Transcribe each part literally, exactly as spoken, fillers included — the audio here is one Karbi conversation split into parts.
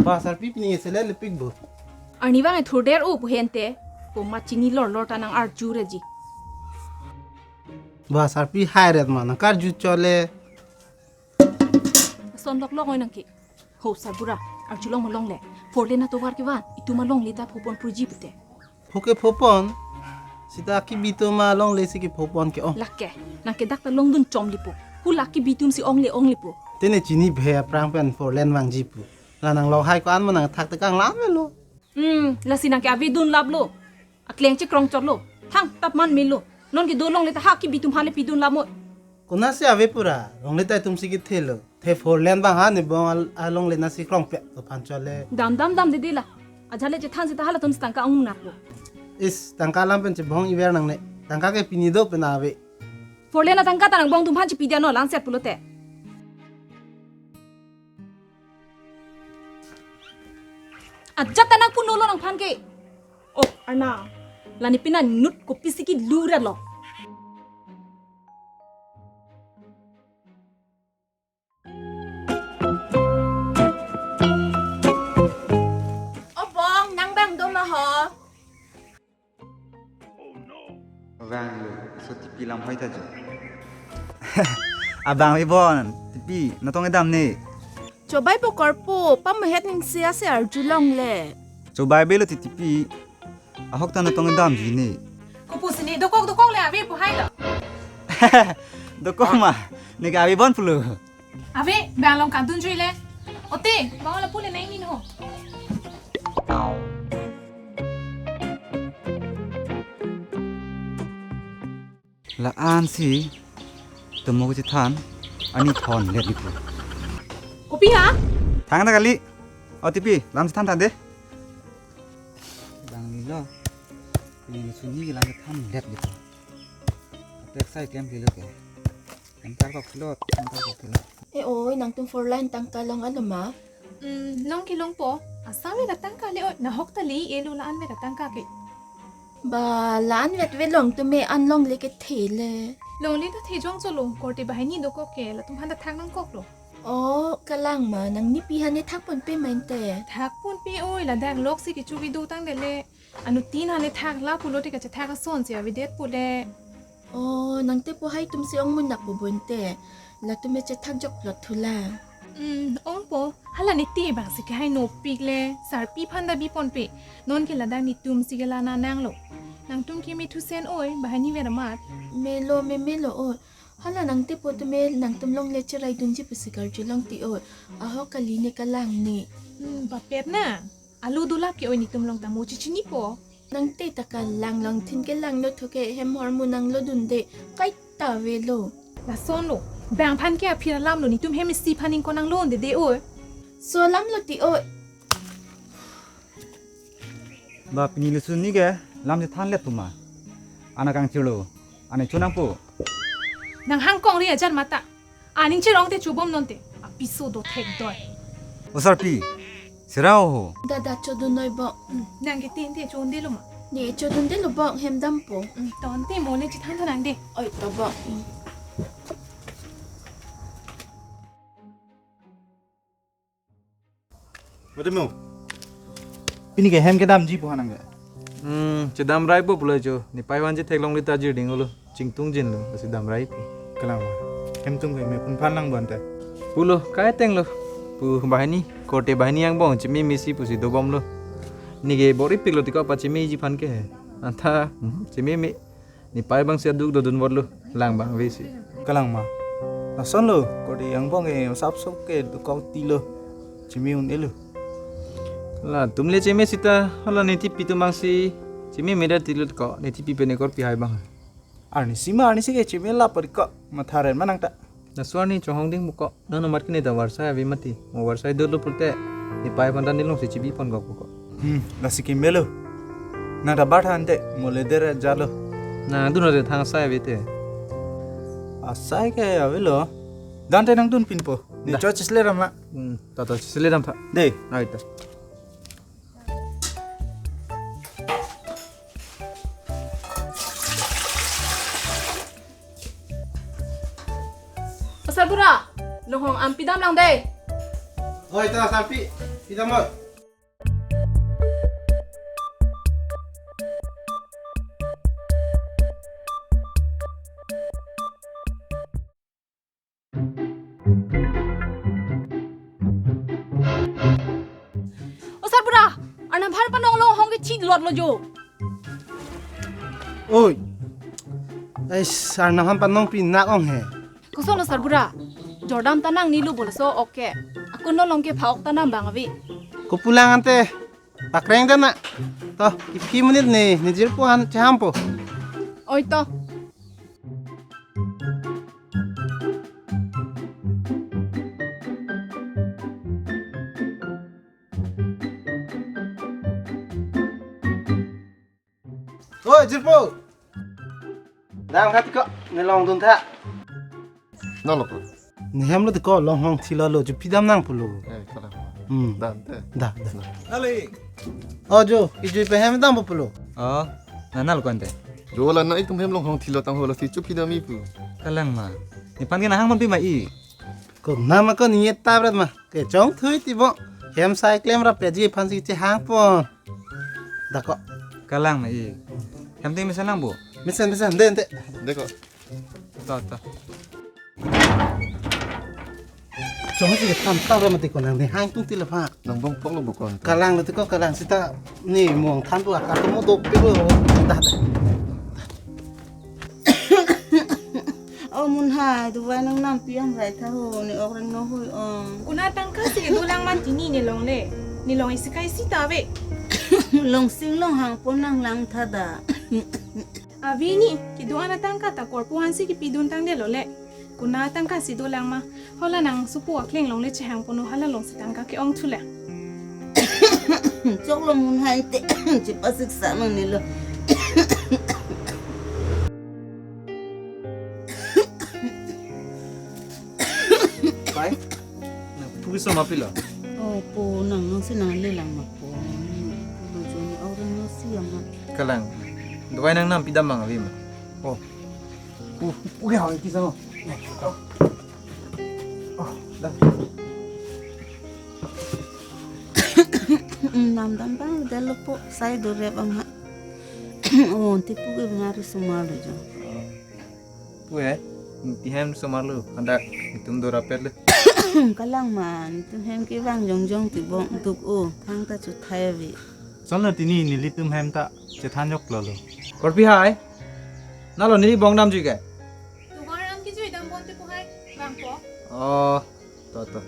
Ba sarpi, pini ke seleng lepik bo. Arnivang e thurder o pu hente. Komat chini lor lor ta nang-arju reji. Ba sarpi, hai ret ma nang-arju chot le. Son lok lok oi nang ke. Ho sarbura, arjulong ma longle. Four lane atovar kevan, itum alongle ta phopon pruji pute. Pho ke phopon. Sita kebi atum alongle si ke phopon ke ong. Lake, nang ke dak ta longdun chom lipo. Hu la kebi atum si ongle ongle po. Te ne chini bhe aphrang pen four lane vangji pu. La nang lok hai ko-an ma nang thak tekang lam lo. Hmm, lasi nang ke avedun laplo. Akleng chekrong chotlo. Thangtap man melo. Non ke dolongle ta ha kebi atum hale pidun lamo. Konat si ave pura, longle ta itum si kethelo. The four lane bang ha ne bong al-, alongle nasi krongpek to phan chot le. Dam dam damde de la. Ajale chethan seta halatum si tangka ong munak lo. Is, tangka alam pen chebong iver nangne. Tangka ke pini do pen ave. Four lane atangka ta nang bong atum aphan chepi dia no, langset pulote. Ajat ta nang puno lo nangphan ke. Oh, Arna. Lani pina nut kopisi ke lura lo. O bong, nang bang do ma ho? Vanglo, so T P lam hoi ta jo. Abang wi bon, T P, natong edam ne. Chobai po korpo, pamehet ning sia se arjulongle. Chobai belo T P, ahok ta natong edamji ne. Kopusi ne, dokok dokok le ave po hai lo. Dokok ma, ne ke ave bon pulo. Ave, bang along kadun jui le. Ote, bang lapu le nai min ho. La-an si, tomo kechethan, ani thon lihat lipo. Kopi ha? Thang ta kali. O T P, lam chethan tha de. Bang ni lo. Ni suni ke lam chethan lihat lipo. Atek sai kem kilo ke. Tangka kok kilo, tangka kok kilo. E oi, nangtum four lane tangka long alo ma? Hmm, long ke longpo. Asam me tangka le oi, nahok ta le elo la-an me tangka ke. Ba, la-an vet ve long tu me an longle kethe le. Longle ta the jong cholo, korte banghini dokok ke, latum aphan ta thak nangkok lo. O, kalang ma, nangnipi aphan ne thak ponpe ma ente. Thak ponpe oi, ladak lok si kecho kedo tangdet le. Anuttin aphan ne thak la pulote kachethak ason si avedet pule. O, nangte po hai atum si ong munak po bo ente. Latum me chethak jok plot thu la. Hmm, ong po. Hala ne te bang si kehai nopik le. Sarpi aphan ta bi ponpe. Non ke ladak netum si ke la nanang lo. Nangtum ke me thusen oi, banghini ver amat. Melo, me melo oi. Hala nangte po tu me nangtum longle cherai dunji pusi karjulong ti oi. Ahok kali ne kalang ne. Hmm, bapet na. Alu dulap ke oi netum long ta mo chichini po. Nangte ta kalang long thin ke lang no thoke hem hormu nanglo dunde. Kaita velo. Lason lo. Bang aphan ke aphir alam lo netum hem isi aphan ingkon nanglo dunde de oi. So alam lo ti oi. Ba pini le suni ke lam chethan let pu ma. Ana kangchirlo. Ana chonang po. Nang hangkong ri ajar mata. Aning chirong te chubom non te. Apiso do thek doi. O sarpi, serao ho. Dada chodun noi bong. Hmm, nang ke tin te chonde lo ma. Ne chodunde lo bong hem dampo. Hmm, ton te mo le chithan thanang de. Oi to bong. Hmm. Mati mo. Pini ke hem kedamji pu hanang ke. Hmm, chedam rai po pulo cho. Ne pai van chetheklongle ta jirding lo. Chingtung jin lo, lasi dam rai pu. Kalang ma. Hem tung ke me pun phan lang bon te. Pulo, kai teng lo. Pu banghini, korte banghini angbong cheme mesi pusi dobom lo. Ne ke bor-ipik lo ti ko pacheme ji aphan ke. Anta, hmm, cheme me. Ne pai bang si aduk dodun bor lo. Lang bang vesi. Kalang ma. Lason lo, korte angbong ke sap sok ke dokok ti lo. Cheme un-e lo. Latum le cheme seta, hala ne tipi atum bang si. Cheme me da ti lo ko, ne tipi pen ne korpi hai bang. Arnisi ma arnisi ke cheme la pari ko, matha ren ma nang ta. Laso arni chonghong ding pu ko, nang nomar kini ta varsai ave mati. Mo varsai dolo pulote, ne pai aphan ta ne longsi chibi pon kok pu ko. Hmm, lasi ke melo. Nang ta bar than te, mo le der jalo. Nang dun ate thang asai ave te. Asai ke avelo. Dan te nang dun pin po. Ne Da. Cho chisle ram la. Hmm, ta ta chisle ram tha. De. Ai ta. Pasal pura, longhong ampi dam lang de. Oi, ta sarpi. Kita mo. O sarbura, Arnam aphan panong longhong kechilotlo jo. Oi. Ais, Arnam aphan panong pinak ong he. Kosonlo sarbura? Jordam ta nangnelo bolaso ok ke. Akun along ke pha-ok ta nang bang ave. Kopulang ante. Pakreng ta na. To, iphi monit ne, ne jirpo aphan chehampo. Oi to. Oi, jirpo. Dang tha tiko, ne longdun tha. Nang lo ko. Ne hem lo tiko, longhong thilotlo, chupidam nang pulo. Eh, kalang. Hmm. Dan te. Da, da. Kali. O jo, ijui pen hem dampo pulo. O, nana lo ko ante. Jo la nang-ik atum hem longhong thilo tangho lasi chupidam-i pu. Kalang ma. Nephan ke nahang man pi ma-i. Ko nama ko niye tabret ma. Kechongthui ti bo. Hem sai klem ra peji aphansi chehangpon. Da ko. Kalang ma-i. Hem te mesen nang bo. Mesen, mesen, den te. De ko. To, to. Chongsi ke than tabret ma tiko nang ne hang tung ti lapha. Nang bong pong lo bo ko. Kalang lo tiko kalang sita ne mong than tu akar tu mo dop tiko. Da. O Munhai, dovai nang nampi amrai tha ho, ne ok reng no hui ong. Konat tangka si kedo lang man tini ne longle. Ne long isi kai sita ave. Longsing longhangpon nang lang tha da. Ave ni, kedo-an atangka ta korpo aphansi kepidun tangdetlo le. Konat tangka si dolang ma. Hala nang supu akleng longle chehangpon o hala alongsi tangka ke-ong thu le. Choklo Munhai te, chepasik sa nangnelo. Pai, nangpu keso ma pilo? O po, nang nangsi nangle lang ma po. Pulo jo ne orang nasi ama. Kalang. Dovai nang nampi dam bang ave ma. O. Pu, pu ke hang kisa no. O, da. Namdam bang dalo po, sai dorep ama. O, ti pu ke bang ari sumar lo jo. Pu he, ti hem sumar lo, anda itum dorapet le. Kalang ma, itum hem ke bang jongjong ti bong duk o, thang ta chuthai ave. Son lo tini nelitum hem ta chethan joklo lo. Korpi hai, nalo neli bong damjui ke? Tubang ram kejui dam bon te pu hai, bang po. O, to, to.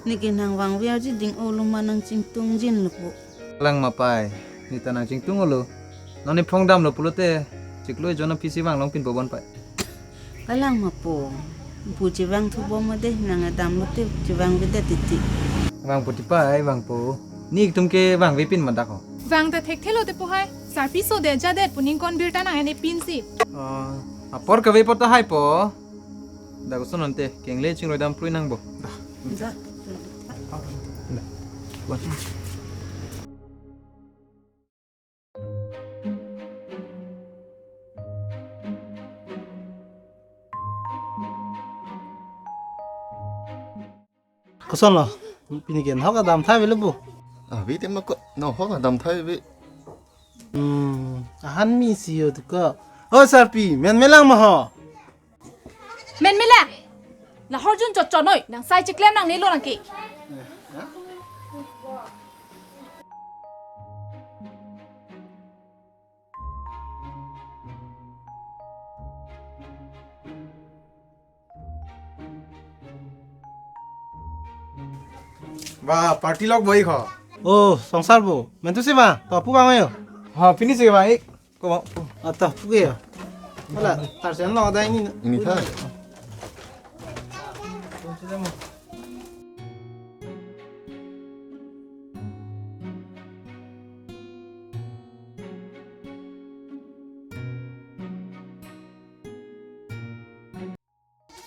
Neke nang vangve aji ding-o lo ma nang chingtung jin lo po. Kalang ma pai, ne ta nang chingtung-o lo. Nang ne phong damlo pulote, chiklo ejon aphi si vang longpinpo bon pai. Kalang ma po. Pu chevang thu bom ma de, nang damlote chevangvedet titi. Vangpo ti pai, vangpo. Ne itum ke vangvepin ma dak ho. Vang ta thekthelo te pu hai. Sarpi so de jadet pu ning kon birta nang-en-e pinsi. O, apor kave apot ta hai po. Dak koson ante, kengle chingroi dam plui nang bo. Da. Da. Da. Buat. Kosonlo, pini ke nahok adam thai avelo bu. Ave te ma ko, nahok adam thai ave. Hmm, ahan mi si yo tu ko. O sarpi, men melang ma ho. Men melang. Lahor jun chot chot noi, nang sai chiklem nangnelo nang ke. Ba, party lok boi ko. O, Songsar bu. Mentu si ba, to pu bang ayo. Ha, finish ke bang, ik. Ko bang. Ata, pu ke ya. Hala, tarsen lo ada ini. Ini tha.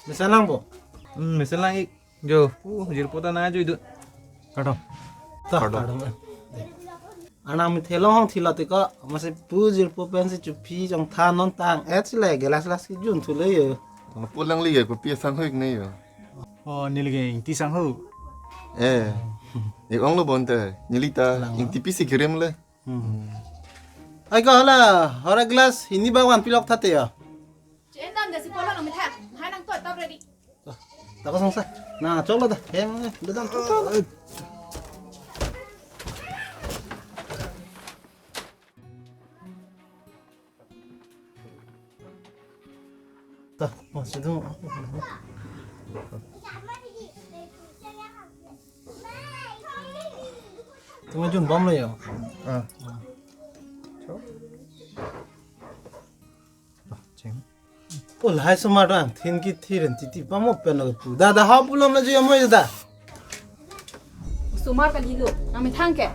Mesen lang bo. Hmm, mesen lang ik. Jo, pu, jirpo ta na jo idu. Kardom. Ta, kardom. Kardom. Anang mithe longhong thilo tiko, masi pu jirpo pensi chuphi jong than non tang. Et sile, gelas las kijun thule yo. Pulang li ya, kopi sang hoik ne yo. O, neli ke Ingti sang ho. Eh, ik onglo bonta, neli ta, lang, ingtipi si kirim le. Hmm. Ai ko hala, hora glass, hini bak vanpilok thate ya. Chen dam da si polo nang methang, hai nang to top ready. Ta ko sangsa. Na, choklo ta. Hem, da dam, chok, chok. Ta, masih tu. Tengah jun bom lo ya. Ah. Chok. Ta, cheng. O lahai osomar ta thin kithir an titi pamo pen lo pu. Da, da ha pulo na ji amoi da. Osomar kalilo, nang methang ke.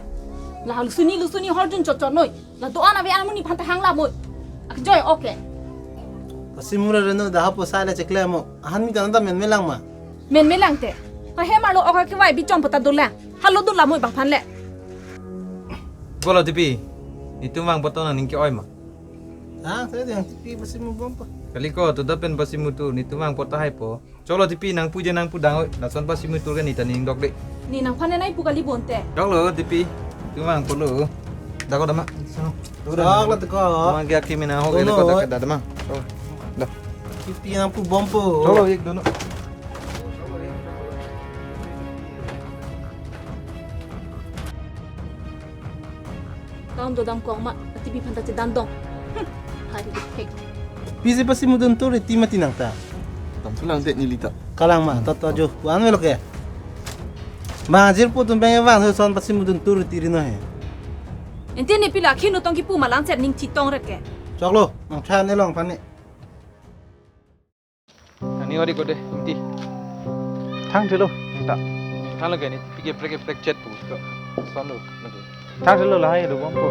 La ha lusuni lusuni horjun chotchot noi. La do-an ave an amonit aphan ta hangla moi. Akjoi oke. Pasimu ra reno da ha po sai le chekle mo. Ahan mi ta nang ta menmelang ma. Menmelang te. Ka hem arlo oka kevai bichom pata dolang. Halo dolang moi bang aphan le. Golo tipi. Netum vangpo to nangning ke-oi ma. Ah, saya yang tipi pasimu bompo. Kali ko, to da pen pasimu tur, netum vangpo tahai po. Choklo tipi nangpu je nangpu dang oi. Lason pasimu tur ke ne ta ning dok de. Ne nangphan nai pu kali bonte. Choklo tipi. Netum vangpo lo. Da ko da ma. Sana. Choklo da. Choklo te ko. Mang ke aki mina ho ke. Dono, ko da oi. Da da ma. Choklo. Da. Tipi nangpu bompo. Choklo ik dono. Kam do dam kong ma, tipi aphan ta chedan dong. Hmm, hari di hek. Pisi pasimudun tur iti mati nang ta. Dam thu lang det neli ta. Kalang ma, tot to jo. Wan velo ke. Bang jirpo atum bang vang son pasimudun tur iti rino he. Enti ne pila khinu tong kipu ma lang set ning thi tong ret ke. Choklo, nang than ne long aphan ne. Ani ori ko de, ingti. Thang thelo, ta. Thang lage ni, pike prek prek chet pu, ko. Son lo, lage. Thang thelo lahai do bompo.